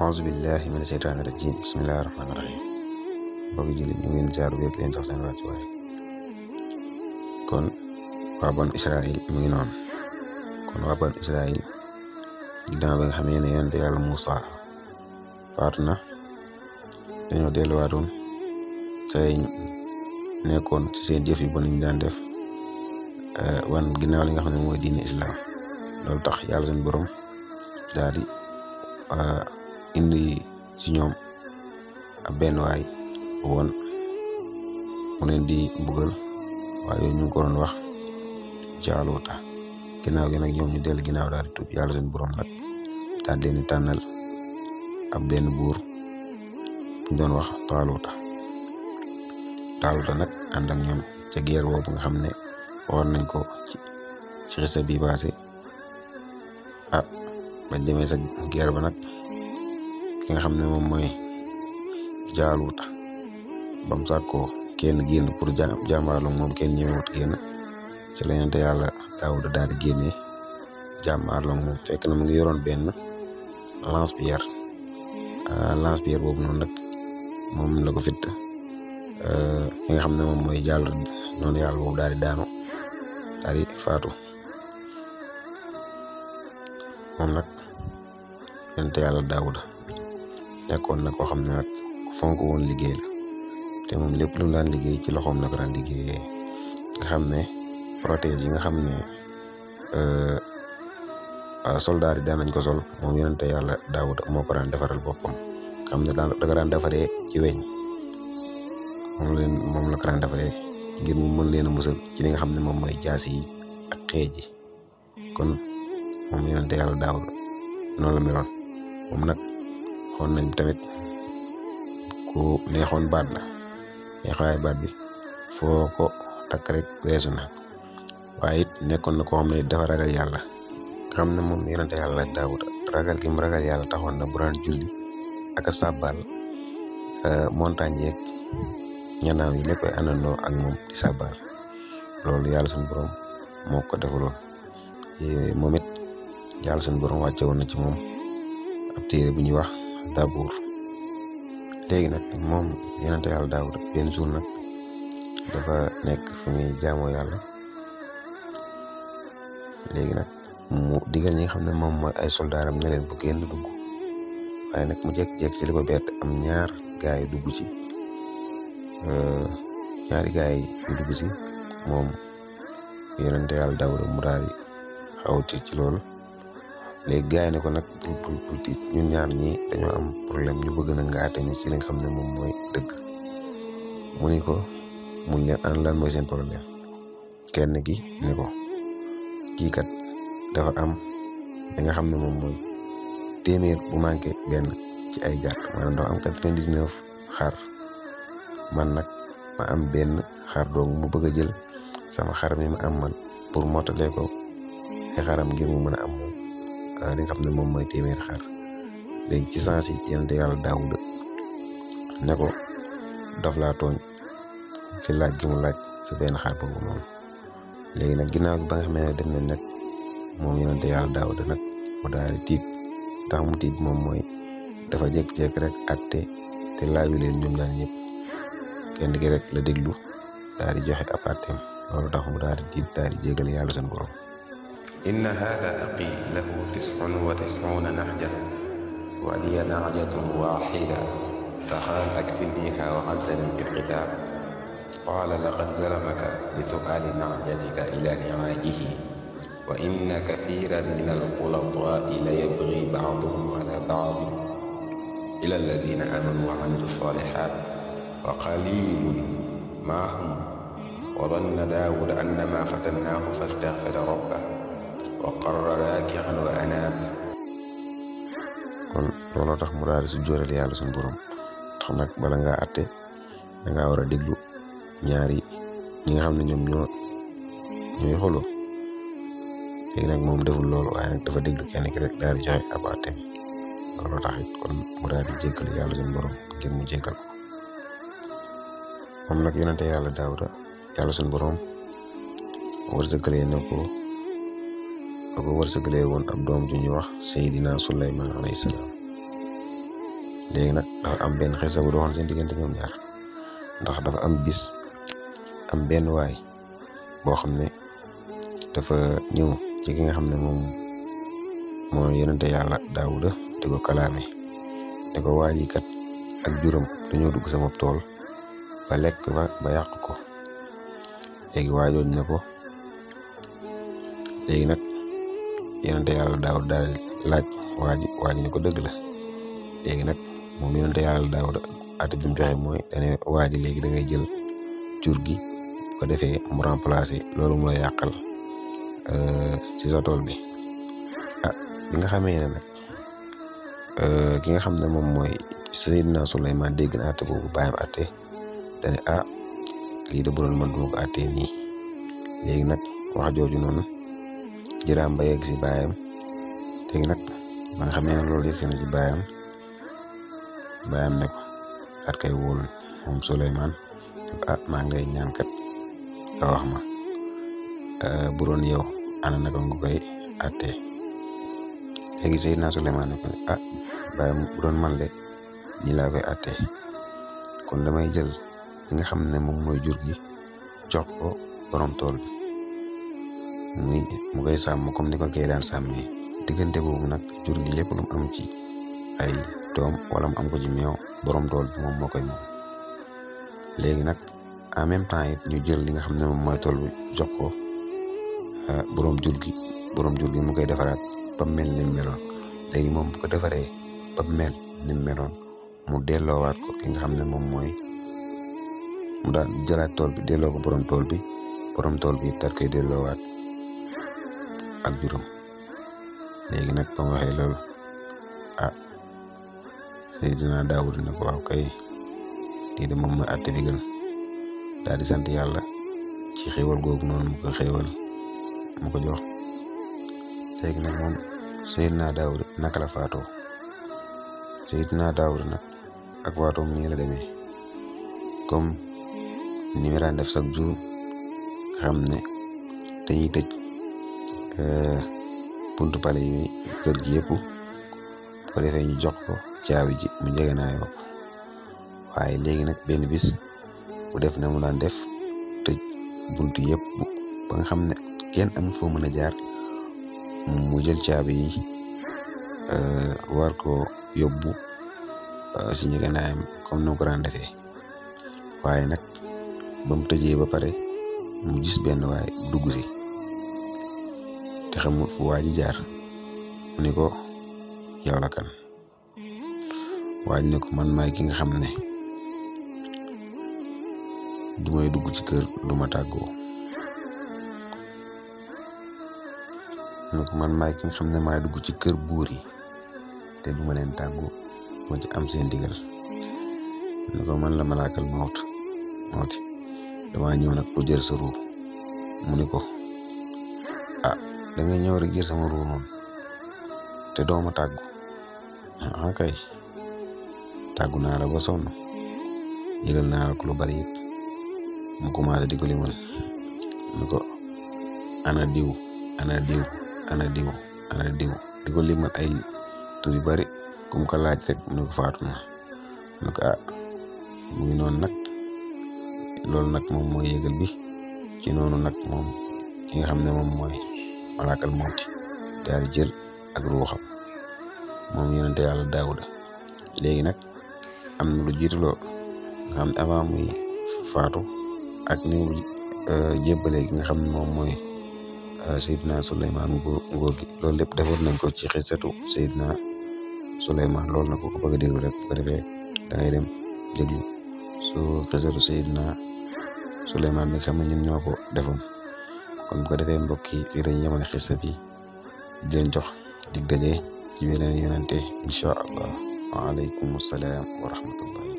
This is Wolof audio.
auzu billahi mina sheytaani rajim bismillahi rahmaani rahim mbokk julli ñu ngi leen ziar wéet leen jox leen wàccuwaay. kon waa ban Israël mu ngi noonu. kon waa ban Israël ginnaaw ba nga xamee ne yonent yàlla Muusa faatu na dañoo delluwaatoon say nekkoon ci seen jëf yi ba niñ daan def wan ginnaaw li nga xam ne mooy diine islam. loolu tax yàlla suñu borom daal di indi ci ñoom ab benn waay woon mu leen di mbugal waaye ñu ngi ko doon wax Jaaluuta. ginnaaw gi nag ñoom ñu dellu ginnaaw daal di tuub yàlla seen borom nag daal leen di tànnal ab benn buur bu ñu doon wax Taaluuta nag ànd ak ñoom ca guerre boobu nga xam ne waxoon nañ ko ci xisa bi passé. bañ demee sa guerre ba nag ki nga xam ne moom mooy Jaaluuta bam sàkkoo kenn génn pour jàmbaarloo moom kenn ñemewut génn ci la yonent yàlla Daawuda daal di génnee jàmbaarloo moom fekk na mu ngi yoroon benn lance-pierre boobu noonu nag moom la ko fitt ki nga xam ne moom mooy noonu yàlla boobu daal di daanu daal di faatu. moom nag yonent yàlla Daawuda nekkoon na koo xam ne nag ku fonk woon liggéey la te moom lépp lu mu daan liggéey ci loxoom la ko daan liggéeyee. nga xam ne protège yi nga xam ne soldaar yi daan nañ ko sol moom yonent yàlla Daawuda moo ko daan defaral boppam. nga xam ne da ko daan defaree ci weñ moom la ko daan defaree ngir mu mën leen a musal ci li nga xam ne moom mooy jaasi yi ak xeej yi. kon moom yonent yàlla Daawuda noonu la meloon. moom nag xoon nañ tamit ku neexoon baat la neexaay baat bi foo ko takk rek weesu na. waaye it nekkoon na koo xam ne dafa ragal yàlla. nga xam ne moom yonent yàlla Daawuda ragal gi mu ragal yàlla taxoon na bu daan julli ak a sàbbaal montagne yeeg ñanaaw yi lépp ay àndandoo ak moom di sàbbaal. loolu yàlla suñu borom moo ko defaloon. moom it yàlla suñu borom wàcce woon na ci moom ab téere bu ñuy wax Zabuur. léegi nag moom yonent yàlla Daawuda benn jour nag dafa nekk fi muy jaamoo yàlla. léegi nag mu digal ñi nga xam ne moom mooy ay soldaaram ne leen bu génn dugg. waaye nag mu jékki-jékki ci li ko bett am ñaari gaay yu dugg ci moom yonent yàlla Daawuda mu daal di xaw ci loolu. léegi gaay ne ko nag bul tiit ñun ñaar ñi dañoo am problème ñu bëgg na nga àtte ñu ci li nga xam ne moom mooy dëgg. mu ni ko mun leen an lan mooy seen problème. kenn ki ne ko kii kat dafa am li nga xam ne moom mooy téeméer bu manqué benn ci ay gàtt maanaam dafa am 99 xar man nag ma am benn xar dong mu bëgg a jël sama xar mi ma am man pour mottalee ko ay xaram ngir mu mën a am moom li nga xam ne moom mooy téeméer xar. léegi ci sens yi yonent yàlla Daawuda ne ko daf laa tooñ ci laaj gi mu laaj sa benn xar boobu noonu. léegi nag ginnaaw gi ba nga xam ne dem nañ nag moom yonent yàlla Daawuda nag mu daal di tiit. tax mu tiit moom mooy dafa jékki-jékki rek atte te laaju leen ñoom ñaar ñëpp kenn ki rek la déglu daal di joxe ab atteem. loolu tax mu daal di tiit daal di jégal yàlla seen borom. inna haada aqi lahu 99 naxja wa liya naxjatun waaxida fa qaal akfilniha wa alzani fi lxitaab qaala laqad zalamaka bi su'aali naxjatika ila niaajihi wa inna kathiran min alxulataai la yabgi baaduhum ala baadin ila alladina amanu wa amilu salihat wa qalilun ma hum wa danna daawuda annama fatannaahu fastaxfara rabbah wa qarra raaki'an wa anaab. kon looloo tax mu daal di sujjóotal yàlla suñu borom tax nag bala ngaa àtte da ngaa war a déglu ñaari ñi nga xam ne ñoom ñooy xuloo. léegi nag moom deful loolu waaye nag dafa déglu kenn ki rek daal di joxe ab àtteem looloo tax it kon mu daal di jéggal yàlla suñu borom ngir mu jéggal ko moom nag yonente yàlla Daawuda yàlla suñu borom wërsëgalee na ko da ko wërsëgalee woon ab doom ju ñuy wax Seydina Suleymaan alayhi salaam léegi nag dafa am benn xisa bu doxoon seen diggante ñoom ñaar ndax dafa am bis am benn waay boo xam ne dafa ñëw ci ki nga xam ne moom moo yonente yàlla Daawuda di ko kalaame ne ko waaji kat ak juróom dañoo dugg sama tool ba lekk ba yàq ko léegi waajooj ne ko léegi nag yonente yàlla Daawuda daal laaj waaji ne ko dëgg la léegi nag moom yonente yàlla Daawuda at bi mu joxe mooy dane waaji léegi da ngay jël jur gi bu ko defee mu remplacer loolu mu la yàqal ci sa tool bi bi nga xamee ne nag ki nga xam ne moom mooy Seydina Suleymaan dégg na àtte boobu bàyyam àtte dane lii de bu doon man duma ko àttee nii léegi nag wax jooju noonu jëraam ba yegg si bàyyam léegi nag ba nga xamee ne loolu yegg na si bàyyam ne ko daat koy wóolu moom Suleymaan ne ko maa ngi lay ñaan kat nga wax ma bu doon yow ana naka nga koy àttee léegi Seydina Suleymaan ne ko ne bàyyam bu doon man de ñi laa koy àttee kon damay jël li nga xam ne moom mooy jur gi jox ko borom tool bi mu koy sàmm comme ni ko kay daan sàmmee diggante boobu nag jur gi lépp lu mu am ci ay doom wala mu am ko ci meew borom tool bi moom moo koy moom léegi nag en même temps it ñu jël li nga xam ne moom mooy tool bi jox ko borom jur gi mu koy defaraat ba mel ni mu meloon léegi moom bu ko defaree ba mel ni mu meloon mu delloowaat ko ki nga xam ne moom mooy mu daal jëlaat tool bi delloo ko borom tool bi daal koy delloowaat ak juróom léegi nag ba mu waxee loolu Seydina Daawuda ne ko waaw kay lii de moom mooy àtte bi gën daal di sant yàlla ci xéewal googu noonu mu ko xéewal mu ko jox léegi nag moom Seydina Daawuda naka la faatoo Seydina Daawuda nag ak waatoom nii la demee comme ni mu daan def chaque jour nga xam ne dañuy tëj buntu pale yi kër gi yëpp bu ko defee ñu jox ko caabi ji mu njëgënaayoo ko waaye léegi nag benn bis bu def na mu daan def tëj buntu yëpp ba nga xam ne kenn amul foo mën a jaar mu jël caabi yi war ko yóbbu si njëgënaayam comme ni mu ko daan defee waaye nag ba mu tëjee ba pare mu gis benn waay dugg si te xamul fu waa ji jaar mu ne ko yow la kan waa ji ne ko man maay ki nga xam ne du may dugg ci kër du ma tàggoo ne ko man maay ki nga xam ne maay dugg ci kër buur yi te du ma leen tàggoo ma ci am seen digal ne ko man la malaakal mawti dama ñëw nag pour jël sa ruu mu ne ko da ngay ñëw rek jël sama ruu noonu te doo ma tàggu kay tàggu naa la ba sonn yëgal naa la ko lu bari it mu commencé di ko limal mu ko ana diw di ko limal ay tur yu bari kum ko laaj rek mu ne ko faatu na mu ko mu ngi noonu nag loolu nag moom mooy yëgal bi ci noonu nag moom ki nga xam ne moom mooy malaakal mawti daal di jël ak ruuxam moom yonente yàlla Daawuda léegi nag am na lu jiitu lool nga xam ne avant muy faatu ak ni mu jébbalee gi nga xam ne moom mooy Seydina Suleymaan nguur gi loolu lépp defoon nañ ko ci xisatu Seydina Suleymaan loolu nag ko bëgg a déglu rek bu ko defee da ngay dem déglu su xisatu Seydina Suleymaan mi nga xam ne ñun ñoo ko defoon kon bu ko defee mbokk yi fii dañuy yemale xisa bi di leen jox dig daje ci beneen yonente incha allah waaleykum salaam wa rahmatullahi